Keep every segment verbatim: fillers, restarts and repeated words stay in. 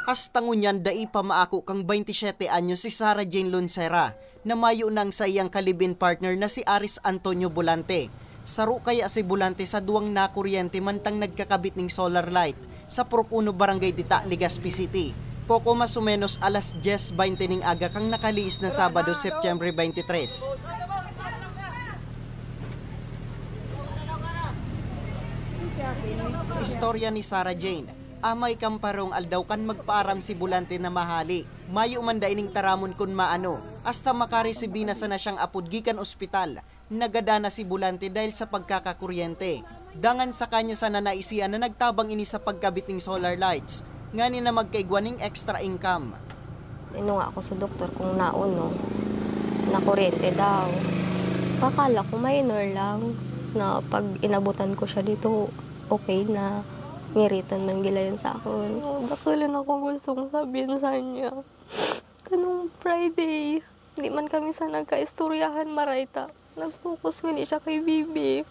Hasta ngunyan dai pa maako kan baynte siyete anyos si Sarah Jane Loncera, na mayo nang saiyang ka-live-in partner na si Aris Antonio Bolante. Saro kaya si Bolante sa duwang nakuryente mantang nagkakabit ning solar light sa Purok Uno, Barangay Dita, Legazpi City, poko mas o menos alas dyes baynte ning aga kan nakaliis na Sabado, September twenty-three. Istorya ni Sarah Jane, amay kan parehong aldaw kan magpaaram si Bolante na mahali. Mayo man dai ning taramon kun maano, hasta makaresibi na sana siyang apod gikan ospital. Nagada na si Bolante dahil sa pagkakakuryente. Dangan sa kanya sana naisian na nagtabang ini sa pagkabit ning solar lights, ngani na magkaigwa ning extra income. Inunga ako sa doktor kung naano, nakuryente daw. Akala ko minor lang, na pag inabutan ko siya dito, okay na. Ngiritan man gila yun sa akin. Dakulan akong gustong sabihin sa niya. Kanong Friday, di man kami sa nagkaistoryahan, marayta. Nag-focus ngani siya kay Bibi.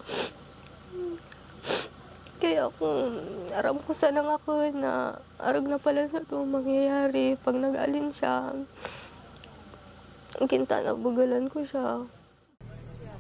Kaya kung aram ko sana nga ako na arog na pala sa itong mangyayari, pag nag-alin siya, kinta na bugalan ko siya.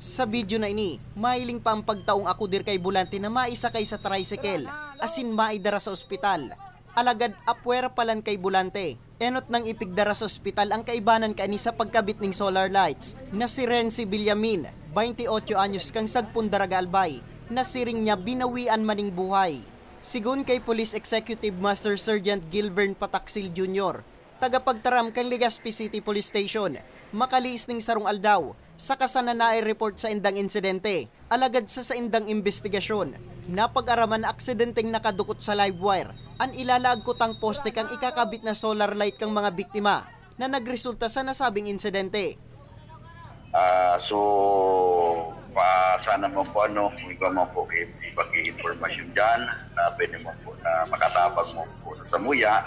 Sa video na ini, mahiling pa ang pagtaong akudir kay Bolante na maisakay sa tricycle, asin maidara sa ospital. Alagad apwera palan kay Bolante, enot nang ipigdara sa ospital ang kaibanan kaini sa pagkabit ning solar lights, na si Renzi Villamin, baynte otso anyos, kang Sagpon, Daraga, Albay, na siring niya binawian man ning buhay. Sigon kay Police Executive Master Sergeant Gilvern Pataksil Junior, tagapagtaram kan Legazpi City Police Station, makaliis ning sarong aldaw, saka sana naireport sa indang insidente. Alagad sa saindang imbestigasyon, napag-araman na aksidenteng nakadukot sa live wire an ilalaag kutang poste kan ikakabit na solar light kan mga biktima na nagresulta sa nasabing insidente. Ah, so, pa sana man po, ano, kung iba man po, kay iba kay impormasyon dyan, na pwede man po na makatabang mo po sa samuya,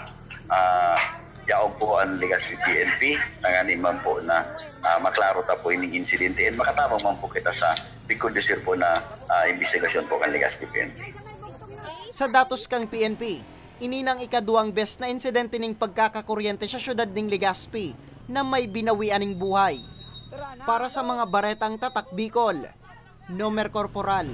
ah, yaon po ang Legazpi P N P, tangani man po na ah, maklaro ta po ining insidente and makatabang man po kita sa pigkondusir po na ah, investigasyon po kan Legazpi P N P. Sa datos kan P N P, ini nang ikaduwang bes na insidente ning pagkakakuryente sa siyudad ning Legazpi na may binawian ning buhay. Para sa mga baretang Tatak Bicol, Nomer Corporal.